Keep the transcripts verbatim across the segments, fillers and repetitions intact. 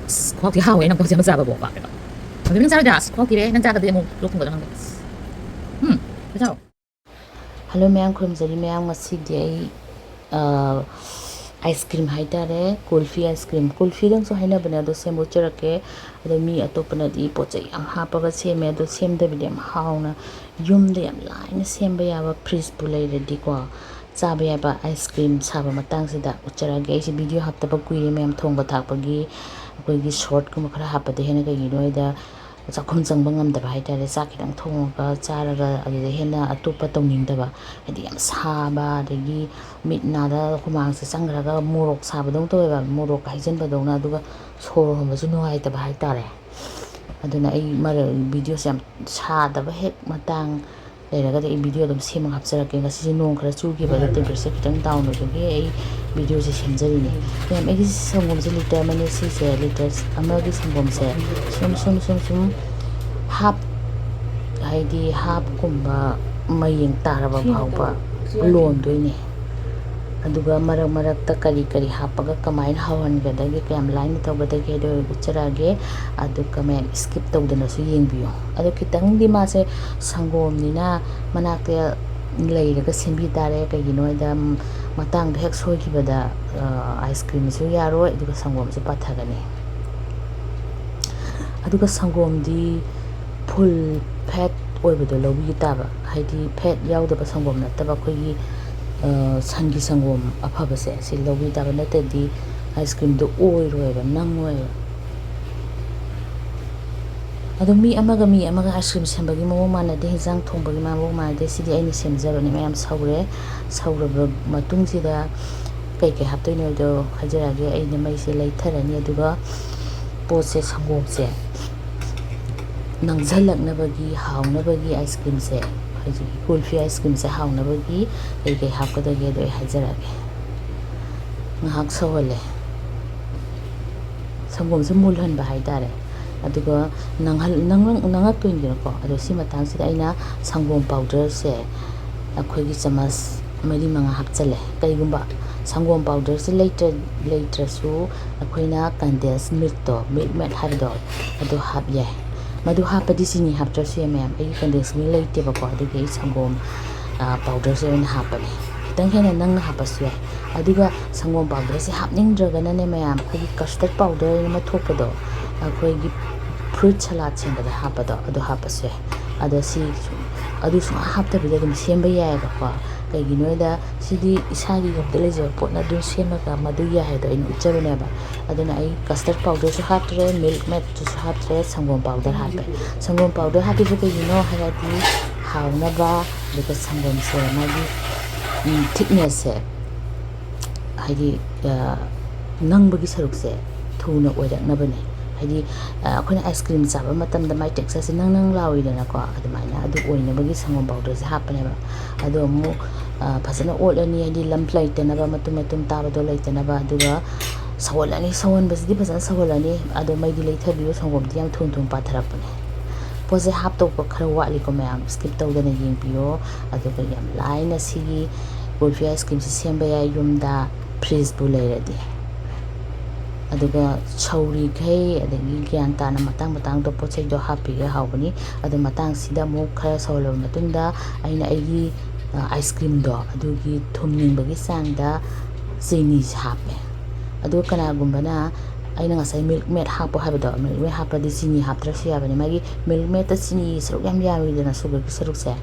ꯑꯁ, ꯈꯨꯍꯥꯎꯗꯤ ꯍꯥꯎꯋꯦ, ꯅꯪ ꯈꯨꯍꯥꯎꯁꯦ ꯑꯃ ꯆꯥꯕꯕꯨ ꯄꯥꯝꯃꯦꯕ꯫ ꯑꯗꯨ ꯅꯪ ꯆꯥꯔꯣꯏꯗ? ꯑꯁ, ꯈꯨꯍꯥꯎ ꯊꯤꯔꯦ, ꯅꯪ ꯆꯥꯗ꯭ꯔꯗꯤ ꯑꯃꯨꯛ ꯂꯣꯛ ꯊꯨꯡꯒꯗ꯭ꯔꯥ ꯈꯪꯗꯦ꯫ ꯎꯝ, ꯆꯥꯔꯣ꯫ ꯍꯜꯂꯣ ꯃꯌꯥꯝ, ꯈꯨꯔꯨꯝꯖꯔꯤ ꯃꯌꯥꯝ꯫ ꯉꯁꯤꯗꯤ ꯑꯩ, ꯑ, ꯑꯥꯏꯁ ꯀ꯭ꯔꯤꯝ ꯍꯥꯏꯇꯥꯔꯦ, ꯀꯨꯜꯐꯤ ꯑꯥꯏꯁ ꯀ꯭ꯔꯤꯝ, ꯀꯨꯜꯐꯤꯗꯪꯁꯨ ꯍꯥꯏꯅꯕꯅꯦ, ꯑꯗꯣ ꯁꯦꯝꯕ ꯎꯠꯆꯔꯛꯀꯦ꯫ ꯑꯗꯣ ꯃꯤ ꯑꯇꯣꯞꯄꯅꯗꯤ ꯄꯣꯠ ꯆꯩ ꯌꯥꯝ ꯍꯥꯞꯄꯒ ꯁꯦꯝꯃꯦ, ꯑꯗꯣ ꯁꯦꯝꯗꯕꯤꯗ ꯌꯥꯝ ꯍꯥꯎꯅ ꯌꯨꯝꯗ ꯌꯥꯝ ꯂꯥꯏꯅ ꯁꯦꯝꯕ ꯌꯥꯕ, ꯐ꯭ꯔꯤꯖꯄꯨ ꯂꯩꯔꯗꯤꯀꯣ, ꯆꯥꯕ ꯌꯥꯕ ꯑꯥꯏꯁ ꯀ꯭ꯔꯤꯝ ꯁꯥꯕ ꯃꯇꯥꯡꯁꯤꯗ ꯎꯠꯆꯔꯛꯑꯒꯦ꯫ ꯑꯩꯁꯦ ꯚꯤꯗꯤꯑꯣ ꯍꯥꯞꯇꯕ ꯀꯨꯏꯔꯦ ꯃꯌꯥꯝ, ꯊꯣꯡꯕ ꯊꯥꯛꯄꯒꯤ, ꯑꯩꯈꯣꯏꯒꯤ ꯁꯣꯔꯠꯀꯨꯝꯕ ꯈꯔ ꯍꯥꯞꯄꯗ ꯍꯦꯟꯅ, ꯀꯩꯒꯤꯅꯣ ꯍꯥꯏꯗ ꯆꯥꯛꯈꯨꯝ ꯆꯪꯕ ꯉꯝꯗꯕ ꯍꯥꯏꯇꯥꯔꯦ꯫ ꯆꯥꯛ ꯈꯤꯇꯪ ꯊꯣꯡꯉꯒ ꯆꯥꯔꯒ ꯑꯗꯨꯗ ꯍꯦꯟꯅ ꯑꯇꯣꯞꯄ ꯇꯧꯅꯤꯡꯗꯕ, ꯍꯥꯏꯗꯤ ꯌꯥꯝ ꯁꯥꯕ, ꯑꯗꯒꯤ ꯃꯤꯠ ꯅꯥꯗ ꯍꯨꯃꯥꯡꯁꯦ ꯆꯪꯈ꯭ꯔꯒ ꯃꯣꯔꯣꯛ ꯁꯥꯕꯗꯧꯅ ꯇꯧꯋꯦꯕ, ꯃꯣꯔꯣꯛ ꯍꯩꯖꯤꯟꯕꯗꯧꯅ, ꯑꯗꯨꯒ ꯁꯣꯔ ꯍꯣꯟꯕꯁꯨ ꯅꯨꯡꯉꯥꯏꯇꯕ ꯍꯥꯏꯇꯥꯔꯦ꯫ ꯑꯗꯨꯅ ꯑꯩ ꯃꯔꯛ ꯚꯤꯗꯤꯑꯣꯁꯦ ꯌꯥꯝ ꯁꯥꯗꯕ ꯍꯦꯛ ꯃꯇꯥꯡ ꯂꯩꯔꯒꯗꯤ ꯑꯩ ꯚꯤꯗꯤꯑꯣ ꯑꯗꯨꯝ ꯁꯦꯝꯃꯒ ꯍꯥꯞꯆꯔꯛꯀꯦ꯫ ꯉꯁꯤꯁꯦ ꯅꯣꯡ ꯈꯔ ꯆꯨꯈꯤꯕ, ꯑꯗꯣ ꯇꯦꯝꯄꯔꯦꯆꯔ ꯈꯤꯇꯪ ꯗꯥꯎꯟ ꯑꯣꯏꯕꯒꯤ ꯑꯩ ꯚꯤꯗꯤꯑꯣꯁꯦ ꯁꯦꯝꯖꯔꯤꯅꯦ꯫ ꯃꯌꯥꯝ, ꯑꯩꯒꯤ ꯁꯪꯒꯣꯝꯁꯦ ꯂꯤꯇꯔ ꯑꯃꯅꯦ, ꯁꯤꯁꯦ ꯂꯤꯇꯔ ꯑꯃꯒꯤ ꯁꯪꯒꯣꯝꯁꯦ ꯁꯨꯝ, ꯁꯨꯝ, ꯁꯨꯝ, ꯁꯨꯝ ꯍꯥꯞ, ꯍꯥꯏꯗꯤ ꯍꯥꯞꯀꯨꯝꯕ ꯃꯌꯦꯡ ꯇꯥꯔꯕ ꯐꯥꯎꯕ ꯂꯣꯟꯗꯣꯏꯅꯦ꯫ ꯑꯗꯨꯒ ꯃꯔꯛ ꯃꯔꯛꯇ ꯀꯔꯤ ꯀꯔꯤ ꯍꯥꯞꯄꯒ ꯀꯃꯥꯏꯅ ꯍꯧꯍꯟꯒꯗꯒꯦ, ꯀꯌꯥꯝ ꯂꯥꯏꯅ ꯇꯧꯒꯗꯒꯦ ꯍꯥꯏꯗꯣ ꯑꯩ ꯎꯠꯆꯔꯛꯑꯒꯦ꯫ ꯑꯗꯨꯒ ꯃꯌꯥꯝ skip ꯇꯧꯗꯅꯁꯨ ꯌꯦꯡꯕꯤꯌꯨ꯫ ꯑꯗꯣ ꯈꯤꯇꯪꯗꯤ ꯃꯥꯁꯦ ꯁꯪꯒꯣꯝꯅꯤꯅ ꯃꯅꯥꯛꯇ ꯂꯩꯔꯒ ꯁꯦꯝꯕꯤ ꯇꯥꯔꯦ꯫ ꯀꯩꯒꯤꯅꯣ ꯍꯥꯏꯗ, ꯃꯇꯥꯡꯗ ꯍꯦꯛ ꯁꯣꯏꯈꯤꯕꯗ, ꯑ, ꯑꯥꯏꯁ ꯀ꯭ꯔꯤꯝꯁꯨ ꯌꯥꯔꯣꯏ, ꯑꯗꯨꯒ ꯁꯪꯒꯣꯝꯁꯨ ꯄꯥꯊꯒꯅꯤ꯫ ꯑꯗꯨꯒ ꯁꯪꯒꯣꯝꯗꯤ ꯐꯨꯜ ꯐꯦꯠ ꯑꯣꯏꯕꯗꯣ ꯂꯧꯕꯤ ꯇꯥꯕ, ꯍꯥꯏꯗꯤ ꯐꯦꯠ ꯌꯥꯎꯗꯕ ꯁꯪꯒꯣꯝ ꯅꯠꯇꯕ ꯑꯩꯈꯣꯏꯒꯤ, ꯑ, ꯁꯟꯒꯤ ꯁꯪꯒꯣꯝ ꯑꯐꯕꯁꯦ ꯁꯤ ꯂꯧꯕꯤ ꯇꯥꯕ, ꯅꯠꯇ꯭ꯔꯗꯤ ꯑꯥꯏꯁ ꯀ꯭ꯔꯤꯝꯗꯣ ꯑꯣꯏꯔꯣꯏꯕ, ꯅꯪꯉꯣꯏꯕ꯫ ꯑꯗꯣ ꯃꯤ ꯑꯃꯒ ꯃꯤ ꯑꯃꯒ ꯑꯥꯏꯁ ꯀ꯭ꯔꯤꯝ ꯁꯦꯝꯕꯒꯤ ꯃꯑꯣꯡ ꯃꯥꯟꯅꯗꯦ, ꯍꯤꯟꯖꯥꯡ ꯊꯣꯡꯕꯒꯤ ꯃꯑꯣꯡ ꯃꯥꯟꯅꯗꯦ꯫ ꯁꯤꯗꯤ ꯑꯩꯅ ꯁꯦꯝꯖꯕꯅꯤ꯫ ꯃꯌꯥꯝ ꯁꯧꯔꯦ, ꯁꯧꯔꯕ ꯃꯇꯨꯡꯁꯤꯗ ꯀꯩꯀꯩ ꯍꯥꯞꯇꯣꯏꯅꯣꯗꯣ ꯍꯥꯏꯖꯔꯛꯑꯒꯦ꯫ ꯑꯩꯅ ꯃꯩꯁꯦ ꯂꯩꯊꯔꯅꯤ, ꯑꯗꯨꯒ ꯄꯣꯠꯁꯦ, ꯁꯪꯒꯣꯝꯁꯦ ꯅꯪꯁꯤꯜꯂꯛꯅꯕꯒꯤ, ꯍꯥꯎꯅꯕꯒꯤ ꯑꯥꯏꯁ ꯀ꯭ꯔꯤꯝꯁꯦ, ꯍꯧꯖꯤꯛꯀꯤ ꯀꯨꯜꯐꯤ ꯑꯥꯏꯁ ꯀ꯭ꯔꯤꯝꯁꯦ ꯍꯥꯎꯅꯕꯒꯤ ꯀꯩꯀꯩ ꯍꯥꯞꯀꯗꯒꯦꯗꯣ ꯑꯩ ꯍꯥꯏꯖꯔꯛꯑꯒꯦ꯫ ꯉꯥꯏꯍꯥꯛ ꯁꯧꯍꯜꯂꯦ, ꯁꯪꯒꯣꯝꯁꯦ ꯃꯨꯜꯍꯟꯕ ꯍꯥꯏꯇꯥꯔꯦ꯫ ꯑꯗꯨꯒ ꯅꯪꯍꯜ-, ꯅꯪꯂꯛ-, ꯅꯪꯉꯛꯇꯣꯏꯅꯤꯗꯅꯀꯣ꯫ ꯑꯗꯣ ꯁꯤ ꯃꯇꯥꯡꯁꯤꯗ ꯑꯩꯅ ꯁꯪꯒꯣꯝ ꯄꯥꯎꯗꯔꯁꯦ ꯑꯩꯈꯣꯏꯒꯤ ꯆꯥꯃꯁ ꯃꯔꯤ ꯃꯉꯥ ꯍꯥꯞꯆꯜꯂꯦ꯫ ꯀꯩꯒꯨꯝꯕ ꯁꯪꯒꯣꯝ ꯄꯥꯎꯗꯔꯁꯦ ꯂꯩꯇ꯭ꯔ ꯂꯩꯇ꯭ꯔꯁꯨ ꯑꯩꯈꯣꯏꯅ ꯀꯟꯗꯦꯟꯁ ꯃꯤꯜꯛꯇꯣ, ꯃꯤꯜꯛ ꯃꯦꯠ ꯍꯥꯏꯕꯗꯣ, ꯑꯗꯨ ꯍꯥꯞ ꯌꯥꯏ꯫ ꯃꯗꯨ ꯍꯥꯞꯄꯗꯤ ꯆꯤꯅꯤ ꯍꯥꯞꯇ꯭ꯔꯁꯨ ꯌꯥꯏ ꯃꯌꯥꯝ꯫ ꯑꯩꯒꯤ ꯀꯟꯗꯦꯟꯁ ꯃꯤꯜꯛ ꯂꯩꯇꯦꯕꯀꯣ, ꯑꯗꯨꯒꯤ ꯑꯩ ꯁꯪꯒꯣꯝ ꯄꯥꯎꯗꯔꯁꯦ ꯑꯣꯏꯅ ꯍꯥꯞꯄꯅꯤ꯫ ꯈꯤꯇꯪ ꯍꯦꯟꯅ ꯅꯪꯅ ꯍꯥꯞꯄꯁꯨ ꯌꯥꯏ꯫ ꯑꯗꯨꯒ ꯁꯪꯒꯣꯝ ꯄꯥꯎꯗꯔꯁꯦ ꯍꯥꯞꯅꯤꯡꯗ꯭ꯔꯒꯅꯅꯦ ꯃꯌꯥꯝ, ꯑꯩꯈꯣꯏꯒꯤ ꯀꯁꯇꯔꯠ ꯄꯥꯎꯗꯔ ꯑꯃ ꯊꯣꯛꯄꯗꯣ, ꯑꯩꯈꯣꯏꯒꯤ ꯐ꯭ꯔꯨꯏꯠ ꯁꯂꯥꯗ ꯁꯦꯝꯕꯗ ꯍꯥꯞꯄꯗꯣ, ꯑꯗꯨ ꯍꯥꯞꯄꯁꯨ ꯌꯥꯏ꯫ ꯑꯗꯣ ꯁꯤ ꯑꯗꯨ ꯁꯨꯡꯍꯥꯞ ꯍꯥꯞꯇꯕꯤꯗ ꯑꯗꯨꯝ ꯁꯦꯝꯕ ꯌꯥꯏꯑꯕꯀꯣ꯫ ꯀꯩꯒꯤꯅꯣ ꯍꯥꯏꯗ ꯁꯤꯗꯤ ꯏꯁꯥꯒꯤ ꯌꯨꯝꯗ ꯂꯩꯖꯕ ꯄꯣꯠꯅ ꯑꯗꯨꯝ ꯁꯦꯝꯃꯒ ꯃꯗꯨ ꯌꯥꯏ ꯍꯥꯏꯗꯣ ꯑꯩꯅ ꯎꯠꯆꯕꯅꯦꯕ꯫ ꯑꯗꯨꯅ ꯑꯩ ꯀꯁꯇꯔꯠ ꯄꯥꯎꯗꯔꯁꯨ ꯍꯥꯞꯇ꯭ꯔꯦ, ꯃꯤꯜꯛ ꯃꯦꯠꯇꯨꯁꯨ ꯍꯥꯞꯇ꯭ꯔꯦ, ꯁꯪꯒꯣꯝ ꯄꯥꯎꯗꯔ ꯍꯥꯞꯄꯦ꯫ ꯁꯪꯒꯣꯝ ꯄꯥꯎꯗꯔ ꯍꯥꯞꯄꯤꯁꯦ ꯀꯩꯒꯤꯅꯣ ꯍꯥꯏꯔꯗꯤ ꯍꯥꯎꯅꯕ, ꯑꯗꯨꯒ ꯁꯪꯒꯣꯝꯁꯦ ꯃꯥꯒꯤ ꯊꯤꯛꯅꯦꯁꯁꯦ, ꯍꯥꯏꯗꯤ ꯅꯪꯕꯒꯤ ꯁꯔꯨꯛꯁꯦ ꯊꯨꯅ ꯑꯣꯏꯔꯛꯅꯕꯅꯦ꯫ ꯍꯥꯏꯗꯤ ꯑꯩꯈꯣꯏꯅ ꯑꯥꯏꯁ ꯀ꯭ꯔꯤꯝ ꯆꯥꯕ ꯃꯇꯝꯗ ꯃꯥꯏ ꯇꯦꯛꯁꯆꯔꯁꯦ ꯅꯪ ꯅꯪ ꯂꯥꯎꯏꯗꯅꯀꯣ, ꯑꯗꯨꯃꯥꯏꯅ ꯑꯗꯨ ꯑꯣꯏꯅꯕꯒꯤ ꯁꯪꯒꯣꯝ ꯄꯥꯎꯗꯔꯁꯦ ꯍꯥꯞꯄꯅꯦꯕ꯫ ꯑꯗꯣ ꯑꯃꯨꯛ ꯐꯖꯅ ꯑꯣꯠꯂꯅꯤ, ꯍꯥꯏꯗꯤ ꯂꯝ ꯂꯩꯇꯅꯕ, ꯃꯇꯨꯝ ꯃꯇꯨꯝ ꯇꯥꯕꯗꯣ ꯂꯩꯇꯅꯕ꯫ ꯑꯗꯨꯒ ꯁꯧꯍꯜꯂꯅꯤ, ꯁꯧꯍꯟꯕꯁꯤꯗꯤ ꯐꯖꯅ ꯁꯧꯍꯜꯂꯅꯤ꯫ ꯑꯗꯣ ꯃꯩꯗꯤ ꯂꯩꯊꯕꯤꯌꯨ, ꯁꯪꯒꯣꯝꯗꯤ ꯌꯥꯝ ꯊꯨꯅ ꯊꯨꯅ ꯄꯥꯊꯔꯛꯄꯅꯦ꯫ ꯄꯣꯠꯁꯦ ꯍꯥꯞꯇꯧꯕ ꯈꯔ ꯋꯥꯠꯂꯤꯀꯣ ꯃꯌꯥꯝ, ꯁ꯭ꯀꯤꯞ ꯇꯧꯗꯅ ꯌꯦꯡꯕꯤꯌꯣ꯫ ꯑꯗꯨꯒ ꯌꯥꯝ ꯂꯥꯏꯅ ꯁꯤꯒꯤ ꯀꯨꯜꯐꯤ ꯑꯥꯏꯁ ꯀ꯭ꯔꯤꯝꯁꯤ ꯁꯦꯝꯕ ꯌꯥꯏ ꯌꯨꯝꯗ, ꯐ꯭ꯔꯤꯖꯄꯨ ꯂꯩꯔꯗꯤ꯫ ꯑꯗꯨꯒ ꯁꯧꯔꯤꯈꯩ ꯑꯗꯒꯤ ꯒ꯭ꯌꯥꯟ ꯇꯥꯅ ꯃꯇꯥꯡ ꯃꯇꯥꯡꯗ ꯄꯣꯠ ꯆꯩꯗꯣ ꯍꯥꯞꯄꯤꯒꯦ ꯍꯥꯎꯕꯅꯤ꯫ ꯑꯗꯣ ꯃꯇꯥꯡꯁꯤꯗ ꯑꯃꯨꯛ ꯈꯔ ꯁꯧꯍꯜꯂꯕ ꯃꯇꯨꯡꯗ ꯑꯩꯅ ꯑꯩꯒꯤ ꯑꯥꯏꯁ ꯀ꯭ꯔꯤꯝꯗꯣ ꯑꯗꯨꯒꯤ ꯊꯨꯝꯅꯤꯡꯕꯒꯤ ꯆꯥꯡꯗ ꯆꯤꯅꯤꯁꯦ ꯍꯥꯞꯄꯦ꯫ ꯑꯗꯨꯒ ꯀꯅꯥꯒꯨꯝꯕꯅ ꯑꯩꯅ ꯉꯁꯥꯏ ꯃꯤꯜꯛ ꯃꯦꯠ ꯍꯥꯞꯄꯣ ꯍꯥꯏꯕꯗꯣ, ꯃꯤꯜꯛ ꯃꯦꯠ ꯍꯥꯞꯄꯗꯤ ꯆꯤꯅꯤ ꯍꯥꯞꯇ꯭ꯔꯁꯨ ꯌꯥꯕꯅꯤ꯫ ꯃꯥꯒꯤ ꯃꯤꯜꯛ ꯃꯦꯠꯇ ꯆꯤꯅꯤ ꯁꯔꯨꯛ ꯌꯥꯝ ꯌꯥꯝꯃꯤꯗꯅ, ꯁꯨꯒꯔꯒꯤ ꯁꯔꯨꯛꯁꯦ꯫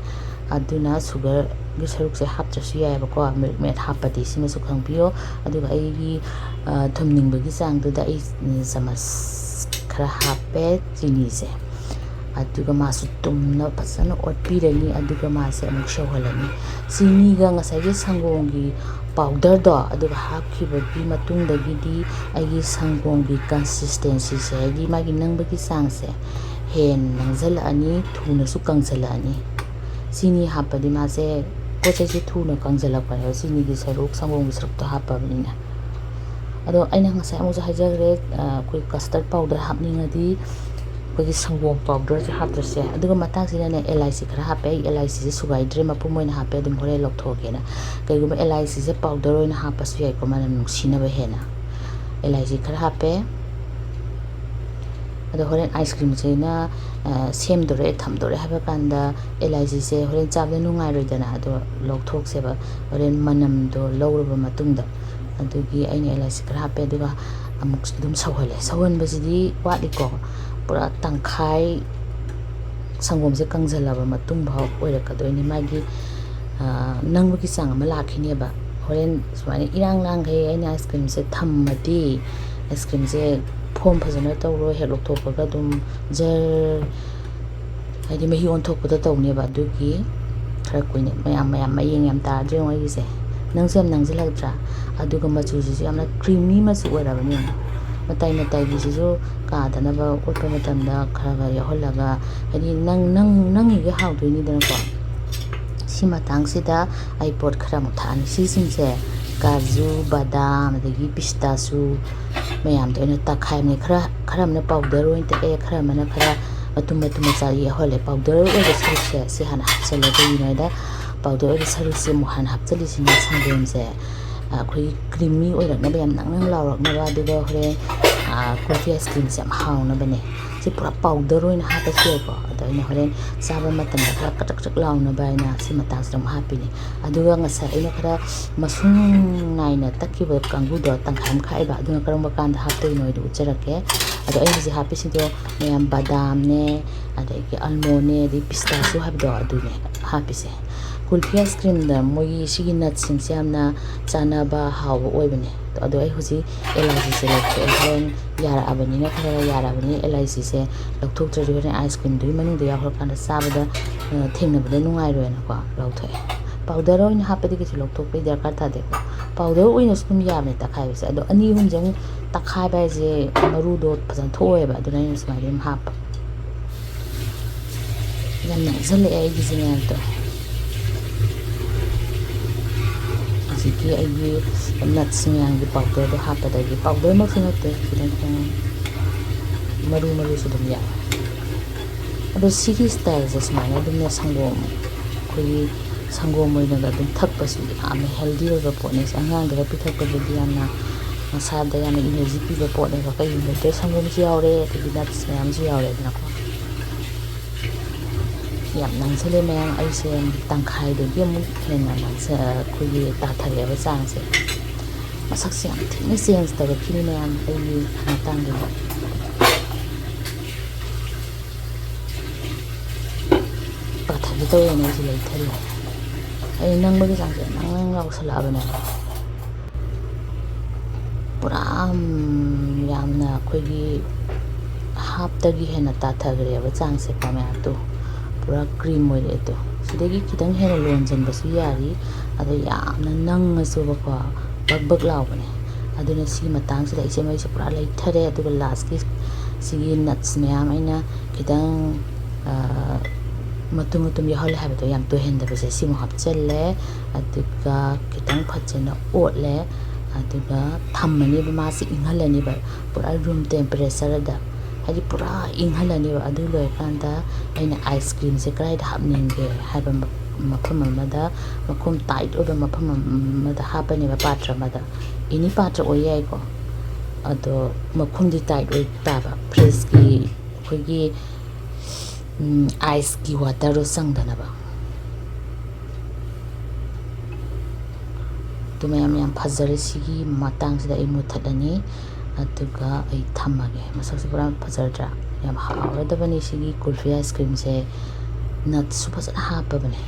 ꯑꯗꯨꯅ ꯁꯨꯒꯔꯒꯤ ꯁꯔꯨꯛꯁꯦ ꯍꯥꯞꯇ꯭ꯔꯁꯨ ꯌꯥꯏꯑꯕꯀꯣ, ꯃꯤꯜꯛ ꯃꯦꯠ ꯍꯥꯞꯄꯗꯤ꯫ ꯁꯤꯃꯁꯨ ꯈꯪꯕꯤꯌꯣ꯫ ꯑꯗꯨꯒ ꯑꯩꯒꯤ ꯊꯨꯝꯅꯤꯡꯕꯒꯤ ꯆꯥꯡꯗꯨꯗ ꯑꯩ ꯆꯥꯃꯁ ꯈꯔ ꯍꯥꯞꯄꯦ ꯆꯤꯅꯤꯁꯦ꯫ ꯑꯗꯨꯒ ꯃꯥꯁꯨ ꯇꯨꯝꯅ ꯐꯖꯅ ꯑꯣꯠꯄꯤꯔꯅꯤ꯫ ꯑꯗꯨꯒ ꯃꯥꯁꯦ ꯑꯃꯨꯛ ꯁꯧꯍꯜꯂꯅꯤ꯫ ꯆꯤꯅꯤꯒ ꯉꯁꯥꯏꯒꯤ ꯁꯪꯒꯣꯝꯒꯤ ꯄꯥꯎꯗꯔꯗꯣ ꯑꯗꯨꯒ ꯍꯥꯞꯈꯤꯕꯒꯤ ꯃꯇꯨꯡꯗꯒꯤꯗꯤ ꯑꯩꯒꯤ ꯁꯪꯒꯣꯝꯒꯤ ꯀꯟꯁꯤꯁꯇꯦꯟꯁꯤꯁꯦ, ꯍꯥꯏꯗꯤ ꯃꯥꯒꯤ ꯅꯪꯕꯒꯤ ꯆꯥꯡꯁꯦ ꯍꯦꯟꯅ ꯅꯪꯁꯤꯜꯂꯛꯑꯅꯤ, ꯊꯨꯅꯁꯨ ꯀꯪꯁꯤꯜꯂꯛꯑꯅꯤ꯫ ꯆꯤꯅꯤ ꯍꯥꯞꯄꯗꯤ ꯃꯥꯁꯦ, ꯄꯣꯠ ꯆꯩꯁꯦ ꯊꯨꯅ ꯀꯪꯁꯤꯜꯂꯛꯄꯅꯦꯕ, ꯆꯤꯅꯤꯒꯤ ꯁꯔꯨꯛ, ꯁꯪꯒꯣꯝꯒꯤ ꯁꯔꯨꯛꯇꯣ ꯍꯥꯞꯄꯕꯅꯤꯅ꯫ ꯑꯗꯣ ꯑꯩꯅ ꯉꯁꯥꯏ ꯑꯃꯨꯛꯁꯨ ꯍꯥꯏꯖꯈ꯭ꯔꯦ, ꯑꯩꯈꯣꯏ ꯀꯁꯇꯔꯠ ꯄꯥꯎꯗꯔ ꯍꯥꯞꯅꯤꯡꯉꯗꯤ ꯑꯩꯈꯣꯏꯒꯤ ꯁꯪꯒꯣꯝ ꯄꯥꯎꯗꯔꯁꯦ ꯍꯥꯞꯇ꯭ꯔꯁꯨ ꯌꯥꯏ꯫ ꯑꯗꯨꯒ ꯃꯇꯥꯡꯁꯤꯗꯅꯦ, ꯑꯦꯂꯥꯏꯆꯤ ꯈꯔ ꯍꯥꯞꯄꯦ꯫ ꯑꯩ ꯑꯦꯂꯥꯏꯆꯤꯁꯦ ꯁꯨꯒꯥꯏꯗ꯭ꯔꯦ, ꯃꯄꯨꯝ ꯑꯣꯏꯅ ꯍꯥꯞꯄꯦ꯫ ꯑꯗꯨꯝ ꯍꯣꯔꯦꯟ ꯂꯧꯊꯣꯛꯑꯒꯦꯅ꯫ ꯀꯩꯒꯨꯝꯕ ꯑꯦꯂꯥꯏꯆꯤꯁꯦ ꯄꯥꯎꯗꯔ ꯑꯣꯏꯅ ꯍꯥꯞꯄꯁꯨ ꯌꯥꯏꯀꯣ, ꯃꯅꯝ ꯅꯨꯡꯁꯤꯅꯕ ꯍꯦꯟꯅ꯫ ꯑꯦꯂꯥꯏꯆꯤ ꯈꯔ ꯍꯥꯞꯄꯦ꯫ ꯑꯗꯣ ꯍꯣꯔꯦꯟ ꯑꯥꯏꯁ ꯀ꯭ꯔꯤꯝꯁꯦ ꯑꯩꯅ, ꯑ, ꯁꯦꯝꯗꯣꯔꯦ, ꯊꯝꯗꯣꯔꯦ ꯍꯥꯏꯕ ꯀꯥꯟꯗ ꯑꯦꯂꯥꯏꯆꯤꯁꯦ ꯍꯣꯔꯦꯟ ꯆꯥꯕꯗ ꯅꯨꯡꯉꯥꯏꯔꯣꯏꯗꯅ꯫ ꯑꯗꯣ ꯂꯧꯊꯣꯛꯁꯦꯕ ꯍꯣꯔꯦꯟ ꯃꯅꯝꯗꯣ ꯂꯧꯔꯕ ꯃꯇꯨꯡꯗ꯫ ꯑꯗꯨꯒꯤ ꯑꯩꯅ ꯑꯦꯂꯥꯏꯆꯤ ꯈꯔ ꯍꯥꯞꯄꯦ꯫ ꯑꯗꯨꯒ ꯑꯃꯨꯛ ꯑꯗꯨꯝ ꯁꯧꯍꯜꯂꯦ꯫ ꯁꯧꯍꯟꯕꯁꯤꯗꯤ ꯋꯥꯠꯂꯤꯀꯣ꯫ ꯄꯨꯔꯥ ꯇꯪꯈꯥꯏ ꯁꯪꯒꯣꯝꯁꯦ ꯀꯪꯁꯤꯜꯂꯕ ꯃꯇꯨꯡ ꯐꯥꯎ ꯑꯣꯏꯔꯛꯀꯗꯣꯏꯅꯤ꯫ ꯃꯥꯒꯤ, ꯑ, ꯅꯪꯕꯒꯤ ꯆꯥꯡ ꯑꯃ ꯂꯥꯛꯈꯤꯅꯦꯕ꯫ ꯍꯣꯔꯦꯟ ꯁꯨꯃꯥꯏꯅ ꯏꯔꯥꯡ ꯂꯥꯡꯈꯩ ꯑꯩꯅ ꯑꯥꯏꯁ ꯀ꯭ꯔꯤꯝꯁꯦ ꯊꯝꯃꯗꯤ, ꯑꯥꯏꯁ ꯀ꯭ꯔꯤꯝꯁꯦ ꯐꯣꯝ ꯐꯖꯅ ꯇꯧꯔꯣꯏ, ꯍꯦꯛ ꯂꯧꯊꯣꯛꯄꯒ ꯑꯗꯨꯝ ꯖꯔ, ꯍꯥꯏꯗꯤ ꯃꯍꯤ ꯑꯣꯟꯊꯣꯛꯄꯗ ꯇꯧꯅꯦꯕ꯫ ꯑꯗꯨꯒꯤ ꯈꯔ ꯀꯨꯏꯅ ꯃꯌꯥꯝ, ꯃꯌꯥꯝ ꯃꯌꯦꯡ ꯌꯥꯝ ꯇꯥꯗ꯭ꯔꯦ ꯌꯦꯡꯉꯣ ꯑꯩꯒꯤꯁꯦ꯫ ꯅꯪꯁꯨ ꯌꯥꯝ ꯅꯪꯁꯤꯜꯂꯛꯇ꯭ꯔꯥ? ꯑꯗꯨꯒ ꯃꯆꯨꯁꯤꯁꯨ ꯌꯥꯝꯅ ꯀ꯭ꯔꯤꯃꯤ ꯃꯆꯨ ꯑꯣꯏꯔꯕꯅꯦ ꯌꯦꯡꯉꯣ꯫ ꯃꯇꯥꯏ ꯃꯇꯥꯏꯒꯤꯁꯤꯁꯨ ꯀꯥꯗꯅꯕ ꯑꯣꯠꯄ ꯃꯇꯝꯗ ꯈꯔ ꯈꯔ ꯌꯥꯎꯍꯜꯂꯒ, ꯍꯥꯏꯗꯤ ꯅꯪ, ꯅꯪ, ꯅꯪꯉꯤꯒꯩ ꯍꯥꯎꯗꯣꯏꯅꯤꯗꯅꯀꯣ꯫ ꯁꯤ ꯃꯇꯥꯡꯁꯤꯗ ꯑꯩ ꯄꯣꯠ ꯈꯔ ꯑꯃꯨꯛ ꯊꯥꯛꯑꯅꯤ꯫ ꯁꯤꯁꯤꯡꯁꯦ ꯀꯥꯖꯨ, ꯕꯗꯥꯝ, ꯑꯗꯒꯤ ꯄꯤꯁꯇꯥꯁꯨ ꯃꯌꯥꯝꯗꯣ ꯑꯩꯅ ꯇꯛꯈꯥꯏꯕꯅꯦ꯫ ꯈꯔ, ꯈꯔ ꯑꯃꯅ ꯄꯥꯎꯗꯔ ꯑꯣꯏꯅ ꯇꯛꯑꯦ, ꯈꯔ ꯑꯃꯅ ꯈꯔ ꯃꯇꯨꯝ ꯃꯇꯨꯝ ꯃꯆꯥ ꯌꯥꯎꯍꯜꯂꯦ꯫ ꯄꯥꯎꯗꯔ ꯑꯣꯏꯕ ꯁꯔꯨꯛꯁꯦ ꯁꯤ ꯍꯥꯟꯅ ꯍꯥꯞꯆꯜꯂꯦ꯫ ꯀꯩꯒꯤꯅꯣ ꯍꯥꯏꯗ ꯄꯥꯎꯗꯔ ꯑꯣꯏꯕ ꯁꯔꯨꯛꯁꯦ ꯑꯃꯨꯛ ꯍꯥꯟꯅ ꯍꯥꯞꯆꯜꯂꯤꯁꯤꯅ ꯁꯪꯒꯣꯝꯁꯦ, ꯑ, ꯑꯩꯈꯣꯏꯒꯤ ꯀ꯭ꯔꯤꯃꯤ ꯑꯣꯏꯔꯛꯅꯕ, ꯌꯥꯝ ꯅꯪ ꯅꯪ ꯂꯥꯎꯔꯛꯅꯕ, ꯑꯗꯨꯒ ꯍꯣꯔꯦꯟ, ꯑ, ꯀꯨꯜꯐꯤ ꯑꯥꯏꯁ ꯀ꯭ꯔꯤꯝꯁꯦ ꯌꯥꯝ ꯍꯥꯎꯅꯕꯅꯦ꯫ ꯁꯤ ꯄꯨꯔꯥ ꯄꯥꯎꯗꯔ ꯑꯣꯏꯅ ꯍꯥꯞꯄꯁꯨ ꯌꯥꯏꯀꯣ꯫ ꯑꯗꯣ ꯑꯩꯅ ꯍꯣꯔꯦꯟ ꯆꯥꯕ ꯃꯇꯝꯗ ꯈꯔ ꯀꯆꯛ ꯀꯆꯛ ꯂꯥꯎꯅꯕ ꯍꯥꯏꯅ ꯁꯤ ꯃꯇꯥꯡꯁꯤꯗ ꯑꯃꯨꯛ ꯍꯥꯞꯄꯤꯅꯦ꯫ ꯑꯗꯨꯒ ꯉꯁꯥꯏ ꯑꯩꯅ ꯈꯔ ꯃꯁꯨꯡ ꯅꯥꯏꯅ ꯇꯛꯈꯤꯕ ꯀꯥꯡꯕꯨꯗꯣ ꯇꯪꯈꯥꯏ ꯑꯃ ꯈꯥꯛꯑꯦꯕ꯫ ꯑꯗꯨꯅ ꯀꯔꯝꯕ ꯀꯥꯟꯗ ꯍꯥꯞꯇꯣꯏꯅꯣ ꯍꯥꯏꯗꯣ ꯎꯠꯆꯔꯛꯀꯦ꯫ ꯑꯗꯣ ꯑꯩ ꯍꯧꯖꯤꯛ ꯍꯥꯞꯄꯤꯁꯤꯗꯣ ꯃꯌꯥꯝ ꯕꯗꯥꯝꯅꯦ, ꯑꯗꯒꯤ ꯑꯜꯃꯣꯟꯅꯦ, ꯑꯗꯩ ꯄꯤꯁꯇꯥꯁꯨ ꯍꯥꯏꯕꯗꯣ ꯑꯗꯨꯅꯦ ꯍꯥꯞꯄꯤꯁꯦ꯫ ꯀꯨꯜꯐꯤ ꯑꯥꯏꯁ ꯀ꯭ꯔꯤꯝꯗ ꯃꯣꯏꯒꯤ ꯁꯤꯒꯤ ꯅꯠꯁꯤꯡꯁꯦ ꯌꯥꯝꯅ ꯆꯥꯟꯅꯕ, ꯍꯥꯎꯕ ꯑꯣꯏꯕꯅꯦ꯫ ꯑꯗꯣ ꯑꯩ ꯍꯧꯖꯤꯛ ꯑꯦꯂꯥꯏꯆꯤꯁꯦ ꯂꯧꯊꯣꯛꯑꯦ꯫ ꯍꯣꯔꯦꯟ ꯌꯥꯔꯛꯑꯕꯅꯤꯅ, ꯈꯔ ꯈꯔ ꯌꯥꯔꯛꯑꯕꯅꯤꯅ ꯑꯦꯂꯥꯏꯆꯤꯁꯦ ꯂꯧꯊꯣꯛꯇ꯭ꯔꯗꯤ ꯍꯣꯔꯦꯟ ꯑꯥꯏꯁ ꯀ꯭ꯔꯤꯝꯗꯨꯒꯤ ꯃꯅꯨꯡꯗ ꯌꯥꯎꯈ꯭ꯔꯀꯥꯟꯗ ꯆꯥꯕꯗ, ꯑ, ꯊꯦꯡꯅꯕꯗ ꯅꯨꯡꯉꯥꯏꯔꯣꯏꯅꯀꯣ ꯂꯧꯊꯣꯛꯑꯦ꯫ ꯄꯥꯎꯗꯔ ꯑꯣꯏꯅ ꯍꯥꯞꯄꯗꯤ ꯀꯩꯁꯨ ꯂꯧꯊꯣꯛꯄꯒꯤ ꯗꯔꯀꯥꯔ ꯇꯥꯗꯦꯀꯣ꯫ ꯄꯥꯎꯗꯔ ꯑꯣꯏꯅꯁꯨ ꯑꯗꯨꯝ ꯌꯥꯕꯅꯦ ꯇꯛꯈꯥꯏꯕꯁꯦ꯫ ꯑꯗꯣ ꯑꯅꯤ ꯑꯍꯨꯝꯁꯦ ꯑꯃꯨꯛ ꯇꯛꯈꯥꯏꯕ ꯍꯥꯏꯁꯦ ꯃꯔꯨꯗꯣ ꯐꯖꯅ ꯊꯣꯛꯑꯣꯏꯕ, ꯑꯗꯨꯅ ꯑꯩꯅ ꯁꯨꯃꯥꯏꯅ ꯑꯗꯨꯝ ꯍꯥꯞꯄ꯫ ꯌꯥꯝ ꯅꯪꯁꯤꯜꯂꯛꯑꯦ ꯑꯩꯒꯤꯁꯦ ꯃꯌꯥꯝꯗꯣ꯫ ꯍꯧꯖꯤꯛꯀꯤ ꯑꯩꯒꯤ ꯅꯠꯁ ꯃꯌꯥꯝꯒꯤ ꯄꯥꯎꯗꯔꯗꯣ ꯍꯥꯞꯄꯗꯒꯤ, ꯄꯥꯎꯗꯔꯃꯛꯁꯨ ꯅꯠꯇꯦ, ꯈꯤꯇꯪ ꯈꯤꯇꯪ ꯃꯔꯨ ꯃꯔꯨꯁꯨ ꯑꯗꯨꯝ ꯌꯥꯎꯋꯦ꯫ ꯑꯗꯣ ꯁꯤꯒꯤ ꯁ꯭ꯇꯥꯏꯜꯁꯦ ꯁꯨꯃꯥꯏꯅ ꯑꯗꯨꯝꯅ ꯁꯪꯒꯣꯝ, ꯑꯩꯈꯣꯏꯒꯤ ꯁꯪꯒꯣꯝ ꯑꯣꯏꯅꯒ ꯑꯗꯨꯝ ꯊꯛꯄꯁꯨ ꯌꯥꯝꯅ ꯍꯦꯜꯗꯤ ꯑꯣꯏꯕ ꯄꯣꯠꯅꯦ꯫ ꯑꯉꯥꯡꯗꯒ ꯄꯤꯊꯛꯄꯗꯗꯤ ꯌꯥꯝꯅ ꯃꯁꯥꯗ ꯌꯥꯝꯅ ꯏꯅꯔꯖꯤ ꯄꯤꯕ ꯄꯣꯠꯅꯦꯕ꯫ ꯀꯩꯒꯤꯅꯣꯗ ꯁꯪꯒꯣꯝꯁꯨ ꯌꯥꯎꯔꯦ, ꯑꯗꯒꯤ ꯅꯠꯁ ꯃꯌꯥꯝꯁꯨ ꯌꯥꯎꯔꯦꯗꯅꯀꯣ꯫ ꯌꯥꯝ ꯅꯪꯁꯜꯂꯦ ꯃꯌꯥꯝ, ꯑꯩꯁꯦ ꯇꯪꯈꯥꯏꯗꯒꯤ ꯑꯃꯨꯛ ꯍꯦꯟꯅ ꯅꯪꯁ-, ꯑꯩꯈꯣꯏꯒꯤ ꯇꯥꯊꯔꯛꯑꯦꯕ ꯆꯥꯡꯁꯦ꯫ ꯃꯁꯛꯁꯦ ꯌꯥꯝ ꯊꯤꯅ ꯆꯦꯟꯖ ꯇꯧꯔꯛꯈꯤꯅꯤ ꯃꯌꯥꯝ, ꯑꯩꯒꯤ ꯃꯇꯥꯡꯗꯗꯤ꯫ ꯄꯥꯊꯒꯦ ꯇꯧꯋꯦꯅ ꯑꯩꯁꯦ ꯂꯩꯊꯔꯤꯅꯦ꯫ ꯑꯩ ꯅꯪꯕꯒꯤ ꯆꯥꯡꯁꯦ ꯅꯪ ꯅꯪ ꯂꯥꯎꯁꯜꯂꯛꯑꯕꯅꯦꯕ꯫ ꯄꯨꯔꯥ, ꯎꯝ, ꯌꯥꯝꯅ ꯑꯩꯈꯣꯏꯒꯤ ꯍꯥꯞꯇꯒꯤ ꯍꯦꯟꯅ ꯇꯥꯊꯈ꯭ꯔꯦꯕ ꯆꯥꯡꯁꯦꯀꯣ ꯃꯌꯥꯝꯗꯣ꯫ ꯄꯨꯔꯥ ꯀ꯭ꯔꯤꯝ ꯑꯣꯏꯔꯛꯑꯦ ꯑꯗꯣ꯫ ꯁꯤꯗꯒꯤ ꯈꯤꯇꯪ ꯍꯦꯟꯅ ꯂꯣꯟꯁꯤꯟꯕꯁꯨ ꯌꯥꯔꯤ꯫ ꯑꯗꯣ ꯌꯥꯝꯅ ꯅꯪꯉꯁꯨꯕꯀꯣ, ꯕꯛ ꯕꯛ ꯂꯥꯎꯕꯅꯦ꯫ ꯑꯗꯨꯅ ꯁꯤꯒꯤ ꯃꯇꯥꯡꯁꯤꯗ ꯑꯩꯁꯦ ꯃꯩꯁꯦ ꯄꯨꯔꯥ ꯂꯩꯊꯔꯦ꯫ ꯑꯗꯨꯒ ꯂꯥꯁꯀꯤ ꯁꯤꯒꯤ ꯅꯠꯁ ꯃꯌꯥꯝ ꯑꯩꯅ ꯈꯤꯇꯪ, ꯑ, ꯃꯇꯨꯝ ꯃꯇꯨꯝ ꯌꯥꯎꯍꯜꯂꯦ ꯍꯥꯏꯕꯗꯣ ꯌꯥꯝ ꯇꯣꯏꯍꯟꯗꯕꯁꯦ ꯁꯤꯃꯨꯛ ꯍꯥꯞꯆꯤꯜꯂꯦ꯫ ꯑꯗꯨꯒ ꯈꯤꯇꯪ ꯐꯖꯅ ꯑꯣꯠꯂꯦ꯫ ꯑꯗꯨꯒ ꯊꯝꯃꯅꯦꯕ, ꯃꯥꯁꯤ ꯏꯪꯍꯜꯂꯅꯦꯕ ꯄꯨꯔꯥ ꯔꯨꯝ ꯇꯦꯝꯄꯔꯦꯆꯔꯗ, ꯍꯥꯏꯗꯤ ꯄꯨꯔꯥ ꯏꯪꯍꯜꯂꯅꯦꯕ꯫ ꯑꯗꯨ ꯂꯣꯏꯔꯀꯥꯟꯗ ꯑꯩꯅ ꯑꯥꯏꯁ ꯀ꯭ꯔꯤꯝꯁꯦ ꯀꯗꯥꯏꯗ ꯍꯥꯞꯅꯤꯡꯒꯦ ꯍꯥꯏꯕ ꯃ-, ꯃꯐꯝ ꯑꯃꯗ, ꯃꯈꯨꯝ ꯇꯥꯏꯠ ꯑꯣꯏꯕ ꯃꯐꯝ ꯑꯃꯗ ꯍꯥꯞꯄꯅꯦꯕ, ꯄꯥꯇ꯭ꯔ ꯑꯃꯗ꯫ ꯑꯦꯅꯤ ꯄꯥꯇ꯭ꯔ ꯑꯣꯏ ꯌꯥꯏꯀꯣ꯫ ꯑꯗꯣ ꯃꯈꯨꯝꯗꯤ ꯇꯥꯏꯠ ꯑꯣꯏ ꯇꯥꯕ, ꯐ꯭ꯔꯤꯖꯀꯤ ꯑꯩꯈꯣꯏꯒꯤ, ꯎꯝ, ꯑꯥꯏꯁꯀꯤ ꯋꯥꯇꯔꯗꯣ ꯆꯪꯗꯅꯕ꯫ ꯑꯗꯨ ꯃꯌꯥꯝ ꯌꯥꯝ ꯐꯖꯔꯦ꯫ ꯁꯤꯒꯤ ꯃꯇꯥꯡꯁꯤꯗ ꯑꯩ ꯃꯨꯊꯠꯂꯅꯤ꯫ ꯑꯗꯨꯒ ꯑꯩ ꯊꯝꯃꯒꯦ꯫ ꯃꯁꯛꯁꯦ ꯄꯨꯔꯥ ꯐꯖꯔꯗ꯭ꯔꯥ? ꯌꯥꯝ ꯍꯥꯎꯔꯗꯕꯅꯤ ꯁꯤꯒꯤ ꯀꯨꯜꯐꯤ ꯑꯥꯏꯁ ꯀ꯭ꯔꯤꯝꯁꯦ꯫ ꯅꯠꯁꯨ ꯐꯖꯅ ꯍꯥꯞꯄꯕꯅꯦ꯫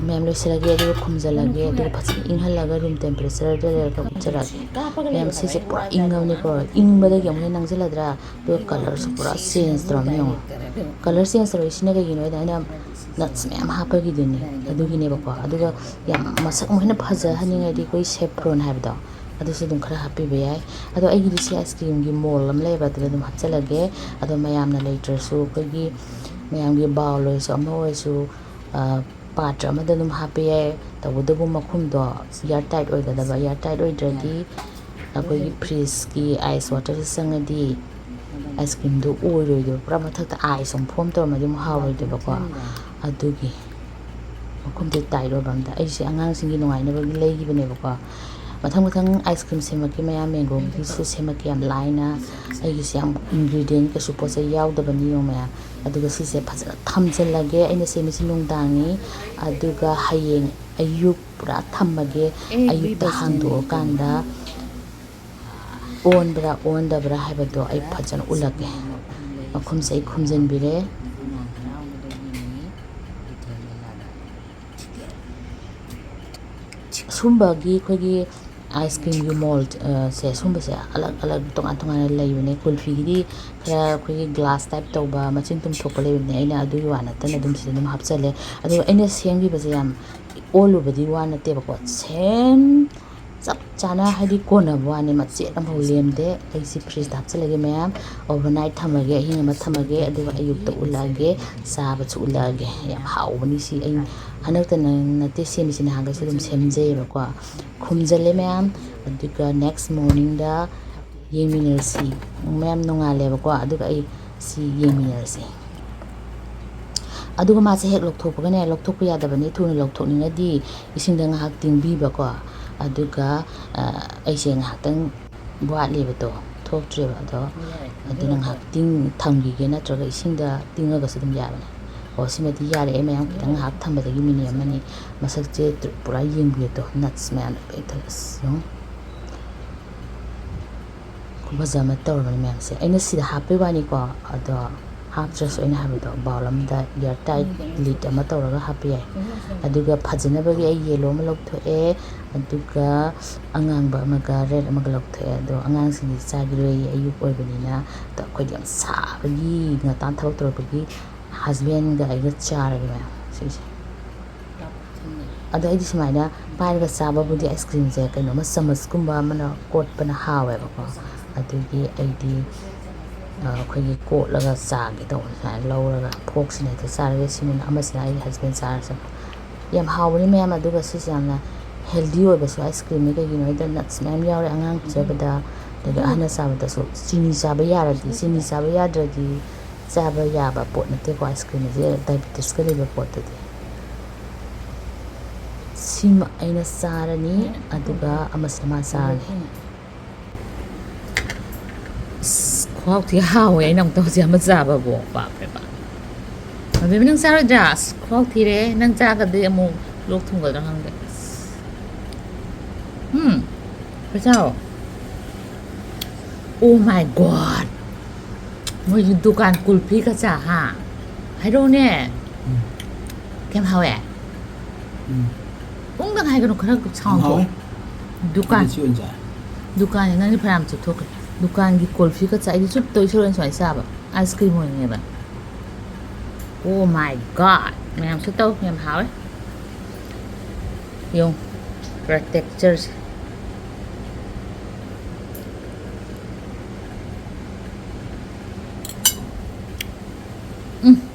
ꯃꯌꯥꯝ ꯂꯣꯏꯁꯤꯜꯂꯒꯦ, ꯑꯗꯨꯒ ꯈꯨꯝꯖꯤꯜꯂꯒꯦ, ꯑꯗꯨꯒ ꯐꯖꯅ ꯏꯪꯍꯜꯂꯒ ꯔꯨꯝ ꯇꯦꯝꯄꯔꯦꯆꯔꯗ ꯂꯩꯔꯒ ꯎꯠꯆꯔꯛꯑꯒꯦ꯫ ꯃꯌꯥꯝ ꯁꯤꯁꯦ ꯄꯨꯔꯥ ꯏꯪꯉꯕꯅꯤꯀꯣ, ꯏꯪꯕꯗꯒꯤ ꯑꯃꯨꯛ ꯍꯦꯟꯅ ꯅꯪꯁꯤꯜꯂꯗ꯭ꯔꯥ? ꯑꯗꯨꯒ ꯀꯂꯔꯁꯨ ꯄꯨꯔꯥ ꯆꯦꯟꯖ ꯇꯧꯔꯝꯃꯤ ꯌꯦꯡꯉꯣ꯫ ꯀꯂꯔ ꯆꯦꯟꯖ ꯇꯧꯔꯛꯏꯁꯤꯅ ꯀꯩꯒꯤꯅꯣ ꯍꯥꯏꯗ, ꯑꯩꯅ ꯅꯠꯁ ꯃꯌꯥꯝ ꯍꯥꯞꯄꯒꯤꯗꯨꯅꯤ, ꯑꯗꯨꯒꯤꯅꯦꯕꯀꯣ꯫ ꯑꯗꯨꯒ ꯌꯥꯝ ꯃꯁꯛ ꯑꯃꯨꯛ ꯍꯦꯟꯅ ꯐꯖꯍꯟꯅꯤꯡꯉꯗꯤ ꯑꯩꯈꯣꯏ ꯁꯦꯐ꯭ꯔꯣꯟ ꯍꯥꯏꯕꯗꯣ, ꯑꯗꯨꯁꯨ ꯑꯗꯨꯝ ꯈꯔ ꯍꯥꯞꯄꯤꯕ ꯌꯥꯏ꯫ ꯑꯗꯣ ꯑꯩꯒꯤꯗꯤ ꯁꯤ ꯑꯥꯏꯁ ꯀ꯭ꯔꯤꯝꯒꯤ ꯃꯣꯜ ꯑꯃ ꯂꯩꯌꯦꯕ, ꯑꯗꯨꯗ ꯑꯗꯨꯝ ꯍꯥꯞꯆꯤꯜꯂꯒꯦ꯫ ꯑꯗꯣ ꯃꯌꯥꯝꯅ ꯂꯩꯇ꯭ꯔꯁꯨ ꯑꯩꯈꯣꯏꯒꯤ ꯃꯌꯥꯝꯒꯤ ꯕꯥꯎꯜ ꯑꯣꯏꯔꯁꯨ ꯑꯃ ꯑꯣꯏꯔꯁꯨ, ꯑ, ꯄꯥꯇ꯭ꯔ ꯑꯃꯗ ꯑꯗꯨꯝ ꯍꯥꯞꯄ ꯌꯥꯏ꯫ ꯇꯧꯕꯇꯕꯨ ꯃꯈꯨꯝꯗꯣ ꯏꯌꯥꯔ ꯇꯥꯏꯠ ꯑꯣꯏꯒꯗꯕ꯫ ꯏꯌꯥꯔ ꯇꯥꯏꯠ ꯑꯣꯏꯗ꯭ꯔꯗꯤ ꯑꯩꯈꯣꯏꯒꯤ ꯐ꯭ꯔꯤꯖꯀꯤ ꯑꯥꯏꯁ ꯋꯥꯇꯔꯁꯦ ꯆꯪꯉꯗꯤ ꯑꯥꯏꯁ ꯀ꯭ꯔꯤꯝꯗꯣ ꯑꯣꯏꯔꯣꯏꯗꯣꯏꯕ, ꯄꯨꯔꯥ ꯃꯊꯛꯇ ꯑꯥꯏꯁ ꯑꯃꯨꯛ ꯐꯣꯝ ꯇꯧꯔꯝꯃꯗꯤ ꯑꯃꯨꯛ ꯍꯥꯎꯔꯣꯏꯗꯣꯏꯕꯀꯣ꯫ ꯑꯗꯨꯒꯤ ꯃꯈꯨꯝꯗꯤ ꯇꯥꯏꯠ ꯑꯣꯏꯕ ꯑꯝꯗ꯫ ꯑꯩꯁꯦ ꯑꯉꯥꯡꯁꯤꯡꯒꯤ ꯅꯨꯡꯉꯥꯏꯅꯕꯒꯤ ꯂꯩꯈꯤꯕꯅꯦꯕꯀꯣ꯫ ꯃꯊꯪ ꯃꯊꯪ ꯑꯥꯏꯁ ꯀ꯭ꯔꯤꯝ ꯁꯦꯝꯃꯛꯀꯦ ꯃꯌꯥꯝ, ꯃꯦꯡꯒꯣꯒꯤꯁꯨ ꯁꯦꯝꯃꯛꯀꯦ ꯌꯥꯝ ꯂꯥꯏꯅ꯫ ꯑꯩꯒꯤꯁꯦ ꯌꯥꯝ ꯏꯟꯒ꯭ꯔꯤꯗꯤꯌꯦꯟ ꯀꯩꯁꯨ ꯄꯣꯠ ꯆꯩ ꯌꯥꯎꯗꯕꯅꯤ ꯌꯦꯡꯉꯣ ꯃꯌꯥꯝ꯫ ꯑꯗꯨꯒ ꯁꯤꯁꯦ ꯐꯖꯅ ꯊꯝꯖꯤꯜꯂꯒꯦ꯫ ꯑꯩꯅ ꯁꯦꯝꯃꯤꯁꯤ ꯅꯨꯡꯗꯥꯡꯅꯤ, ꯑꯗꯨꯒ ꯍꯌꯦꯡ ꯑꯌꯨꯛ ꯄꯨꯔꯥ ꯊꯝꯃꯒꯦ꯫ ꯑꯌꯨꯛꯇ ꯍꯥꯡꯗꯣꯛꯑꯀꯥꯟꯗ ꯑꯣꯟꯕ꯭ꯔꯥ ꯑꯣꯟꯗꯕ꯭ꯔꯥ ꯍꯥꯏꯕꯗꯣ ꯑꯩ ꯐꯖꯅ ꯎꯠꯂꯛꯀꯦ꯫ ꯃꯈꯨꯝꯁꯦ ꯑꯩ ꯈꯨꯝꯖꯤꯟꯕꯤꯔꯦ꯫ ꯁꯨꯝꯕꯒꯤ ꯑꯩꯈꯣꯏꯒꯤ ꯑꯥꯏꯁ ꯀ꯭ꯔꯤꯝꯒꯤ ꯃꯣꯜ, ꯑ, ꯁꯦ, ꯁꯨꯝꯕꯁꯦ ꯑꯂꯛ ꯑꯂꯛ ꯇꯣꯉꯥꯟ ꯇꯣꯉꯥꯟꯅ ꯂꯩꯕꯅꯦ꯫ ꯀꯨꯜꯐꯤꯒꯤꯗꯤ ꯈꯔ ꯑꯩꯈꯣꯏꯒꯤ ꯒ꯭ꯂꯥꯁ ꯇꯥꯏꯞ ꯇꯧꯕ, ꯃꯆꯤꯟ ꯇꯨꯝꯊꯣꯛꯄ ꯂꯩꯕꯅꯦ꯫ ꯑꯩꯅ ꯑꯗꯨꯒꯤ ꯋꯥ ꯅꯠꯇꯅ ꯑꯗꯨꯝ ꯁꯤꯗ ꯑꯗꯨꯝ ꯍꯥꯞꯆꯜꯂꯦ꯫ ꯑꯗꯨꯒ ꯑꯩꯅ ꯁꯦꯝꯈꯤꯕꯁꯦ ꯌꯥꯝ ꯑꯣꯜꯂꯨꯕꯗꯤ ꯋꯥ ꯅꯠꯇꯦꯕꯀꯣ, ꯁꯦꯝ ꯆꯞ ꯆꯥꯅ ꯍꯥꯏꯗꯤ ꯀꯣꯟꯅꯕ ꯋꯥꯅꯤ, ꯃꯆꯦꯠ ꯑꯃꯐꯥꯎ ꯂꯦꯝꯗꯦ꯫ ꯑꯩꯁꯤ ꯐ꯭ꯔꯤꯖꯇ ꯍꯥꯞꯆꯜꯂꯒꯦ ꯃꯌꯥꯝ, ꯑꯣꯚꯔꯅꯥꯏꯠ ꯊꯝꯃꯒꯦ, ꯑꯍꯤꯡ ꯑꯃ ꯊꯝꯃꯒꯦ, ꯑꯗꯨꯒ ꯑꯌꯨꯛꯇ ꯎꯠꯂꯛꯑꯒꯦ, ꯆꯥꯕꯁꯨ ꯎꯠꯂꯛꯑꯒꯦ꯫ ꯌꯥꯝ ꯍꯥꯎꯕꯅꯤ ꯁꯤ꯫ ꯑꯩ ꯍꯟꯗꯛꯇ ꯅꯠꯇꯦ ꯁꯦꯝꯃꯤꯁꯤ, ꯅꯍꯥꯟꯈꯩꯁꯨ ꯑꯗꯨꯝ ꯁꯦꯝꯖꯩꯌꯦꯕꯀꯣ꯫ ꯈꯨꯝꯖꯤꯜꯂꯦ ꯃꯌꯥꯝ, ꯑꯗꯨꯒ ꯅꯦꯛꯁ ꯃꯣꯔꯅꯤꯡꯗ ꯌꯦꯡꯃꯤꯟꯅꯔꯁꯤ꯫ ꯃꯌꯥꯝ ꯅꯣꯡꯉꯥꯜꯂꯦꯕꯀꯣ, ꯑꯗꯨꯒ ꯑꯩ ꯁꯤ ꯌꯦꯡꯃꯤꯟꯅꯔꯁꯤ꯫ ꯑꯗꯨꯒ ꯃꯥꯁꯦ ꯍꯦꯛ ꯂꯧꯊꯣꯛꯄꯒꯅꯦ, ꯂꯧꯊꯣꯛꯄ ꯌꯥꯗꯕꯅꯤ, ꯊꯨꯅ ꯂꯧꯊꯣꯛꯅꯤꯡꯉꯗꯤ ꯏꯁꯤꯡꯗ ꯉꯥꯏꯍꯥꯛ ꯇꯤꯡꯕꯤꯕꯀꯣ꯫ ꯑꯗꯨꯒ, ꯑ, ꯑꯩꯁꯦ ꯉꯥꯏꯍꯥꯛꯇꯪ ꯋꯥꯠꯂꯤꯕꯗꯣ, ꯊꯣꯛꯇ꯭ꯔꯦꯕ ꯑꯗꯣ, ꯑꯗꯨꯅ ꯉꯥꯏꯍꯥꯛ ꯇꯤꯡ-, ꯊꯝꯈꯤꯒꯦ, ꯅꯠꯇ꯭ꯔꯒ ꯏꯁꯤꯡꯗ ꯇꯤꯡꯉꯒꯁꯨ ꯑꯗꯨꯝ ꯌꯥꯕꯅꯦ꯫ ꯑꯣ, ꯁꯤꯃꯗꯤ ꯌꯥꯔꯦ꯫ ꯑꯩ ꯃꯌꯥꯝ ꯈꯤꯇꯪ ꯉꯥꯏꯍꯥꯛ ꯊꯝꯕꯗꯒꯤ ꯃꯤꯅꯤꯠ ꯑꯃꯅꯤ ꯃꯁꯛꯁꯦ ꯇ꯭ꯔꯨ-, ꯄꯨꯔꯥ ꯌꯦꯡꯕꯤꯌꯨ ꯇꯣ, ꯅꯠꯁ ꯃꯌꯥꯝꯗꯣ ꯄꯦꯛ ꯊꯜꯂꯦ꯫ ꯑꯁ, ꯌꯦꯡꯉꯨ꯫ ꯈꯨꯐꯖ ꯑꯃ ꯇꯧꯔꯕꯅꯤ ꯃꯌꯥꯝꯁꯦ꯫ ꯑꯩꯅ ꯁꯤꯗ ꯍꯥꯞꯄꯩ ꯋꯥꯅꯤꯀꯣ, ꯑꯗꯣ ꯍꯥꯞꯇ꯭ꯔꯁꯨ ꯑꯩꯅ ꯍꯥꯏꯕꯗꯣ, ꯕꯥꯎꯜ ꯑꯃꯗ ꯏꯌꯥꯔ ꯇꯥꯏꯠ ꯂꯤꯠ ꯑꯃ ꯇꯧꯔꯒ ꯍꯥꯞꯄ ꯌꯥꯏ꯫ ꯑꯗꯨꯒ ꯐꯖꯅꯕꯒꯤ ꯑꯩ ꯌꯦꯜꯂꯣ ꯑꯃ ꯂꯧꯊꯣꯛꯑꯦ, ꯑꯗꯨꯒ ꯑꯉꯥꯡꯕ ꯑꯃꯒ ꯔꯦꯗ ꯑꯃꯒ ꯂꯧꯊꯣꯛꯑꯦ꯫ ꯑꯗꯣ ꯑꯉꯥꯡꯁꯤꯡꯗꯤ ꯆꯥꯈꯤꯔꯣꯏꯌꯦ, ꯑꯌꯨꯛ ꯑꯣꯏꯕꯅꯤꯅ꯫ ꯑꯗꯣ ꯑꯩꯈꯣꯏꯗꯤ ꯌꯥꯝ ꯁꯥꯕꯒꯤ, ꯉꯟꯇꯥꯅ ꯊꯕꯛ ꯇꯧꯔꯛꯄꯒꯤ ꯍꯁꯕꯦꯟꯒ ꯑꯩꯒ ꯆꯥꯔꯒꯦ ꯃꯌꯥꯝ ꯁꯤꯁꯦ꯫ ꯑꯗꯣ ꯑꯩꯗꯤ ꯁꯨꯃꯥꯏꯅ ꯄꯥꯏꯔꯒ ꯆꯥꯕꯕꯨꯗꯤ ꯑꯥꯏꯁ ꯀ꯭ꯔꯤꯝꯁꯦ ꯀꯩꯅꯣꯝꯃ ꯆꯃꯁꯀꯨꯝꯕ ꯑꯃꯅ ꯀꯣꯠꯄꯅ ꯍꯥꯎꯋꯦꯕꯀꯣ꯫ ꯑꯗꯨꯒꯤ ꯑꯩꯗꯤ, ꯑ, ꯑꯩꯈꯣꯏꯒꯤ ꯀꯣꯠꯂꯒ ꯆꯥꯒꯦ ꯇꯧꯕ, ꯁꯨꯃꯥꯏꯅ ꯂꯧꯔꯒ ꯐꯣꯔꯛꯁꯤꯅ ꯍꯦꯛꯇ ꯆꯥꯔꯒꯦ꯫ ꯁꯤꯅ ꯑꯃꯁꯤꯅ ꯑꯩꯒꯤ ꯍꯁꯕꯦꯟ ꯆꯥꯔꯁꯨ ꯌꯥꯝ ꯍꯥꯎꯕꯅꯤ ꯃꯌꯥꯝ꯫ ꯑꯗꯨꯒ ꯁꯤꯁꯦ ꯌꯥꯝꯅ ꯍꯦꯜꯗꯤ ꯑꯣꯏꯕꯁꯨ ꯑꯥꯏꯁ ꯀ꯭ꯔꯤꯝꯅꯤ꯫ ꯀꯩꯒꯤꯅꯣ ꯍꯥꯏꯗ ꯅꯠꯁ ꯃꯌꯥꯝ ꯌꯥꯎꯔꯦ꯫ ꯑꯉꯥꯡ ꯄꯤꯖꯕꯗ, ꯑꯗꯒꯤ ꯑꯍꯟꯅ ꯆꯥꯕꯗꯁꯨ꯫ ꯆꯤꯅꯤ ꯆꯥꯕ ꯌꯥꯔꯗꯤ, ꯆꯤꯅꯤ ꯆꯥꯕ ꯌꯥꯗ꯭ꯔꯗꯤ ꯆꯥꯕ ꯌꯥꯕ ꯄꯣꯠ ꯅꯠꯇꯦꯀꯣ ꯑꯥꯏꯁ ꯀ꯭ꯔꯤꯝ ꯑꯁꯦ, ꯗꯥꯏꯕꯦꯇꯤꯁꯀ ꯂꯩꯕ ꯄꯣꯠꯇꯗꯤ꯫ ꯁꯤꯃ ꯑꯩꯅ ꯆꯥꯔꯅꯤ, ꯑꯗꯨꯒ ꯑꯃꯁꯤꯅ ꯃꯥ ꯆꯥꯔꯅꯤ꯫ ꯑꯁ, ꯈꯨꯍꯥꯎ ꯊꯤ ꯍꯥꯎꯋꯦ꯫ ꯑꯩꯅ ꯑꯃꯨꯛꯇ ꯍꯧꯖꯤꯛ ꯑꯃ ꯆꯥꯕꯕꯨ꯫ ꯕꯥꯞ ꯔꯦ ꯕꯥꯞ꯫ ꯑꯕꯦꯝꯃ, ꯅꯪ ꯆꯥꯔꯣꯏꯗ꯭ꯔꯥ? ꯑꯁ, ꯈꯨꯍꯥꯎ ꯊꯤꯔꯦ꯫ ꯅꯪ ꯆꯥꯔꯒꯗꯤ ꯑꯃꯨꯛ ꯂꯣꯛ ꯊꯨꯡꯒꯗ꯭ꯔꯥ ꯈꯪꯗꯦ꯫ ꯎꯝ, ꯈꯔ ꯆꯥꯎ꯫ Oh my God! ꯃꯣꯏꯒꯤ ꯗꯨꯀꯥꯟ ꯀꯨꯜꯐꯤ ꯀꯆꯥ, ꯍꯥ? ꯍꯥꯏꯔꯛꯎꯅꯦ꯫ ꯎꯝ꯫ ꯀꯌꯥꯝ ꯍꯥꯎꯋꯦ? ꯎꯝ꯫ ꯎꯪꯗꯪ ꯍꯥꯏꯒꯅꯨ, ꯈꯔ ꯌꯥꯝ sound ꯍꯥꯎꯋꯦ꯫ ꯊꯣꯛꯑꯣ꯫ ꯗꯨꯀꯥꯟ꯫ ꯑꯗꯨ ꯁꯤ ꯑꯣꯏꯅ ꯆꯥꯔꯦ꯫ ꯗꯨꯀꯥꯟꯁꯦ ꯅꯪꯗꯤ ꯐꯅꯌꯥꯝ ꯆꯠꯊꯣꯛꯈ꯭ꯔꯦ꯫ ꯗꯨꯀꯥꯟꯒꯤ ꯀꯣꯜꯐꯤ ꯀꯆꯥ, ꯑꯩꯗꯤ ꯆꯨꯞ ꯇꯧꯏ ꯁꯔꯨꯛ ꯑꯣꯏꯅ ꯁꯨꯃꯥꯏꯅ ꯆꯥꯕ꯫ ꯑꯥꯏꯁ ꯀ꯭ꯔꯤꯝ ꯑꯣꯏꯅꯅꯦꯕ꯫ Oh my God! ꯃꯌꯥꯝꯁꯨ ꯇꯧ, ꯌꯥꯝ ꯍꯥꯎꯋꯦ꯫ ꯌꯦꯡꯉꯨ, ꯈꯔ texture ꯁꯦ꯫ ꯎꯝ꯫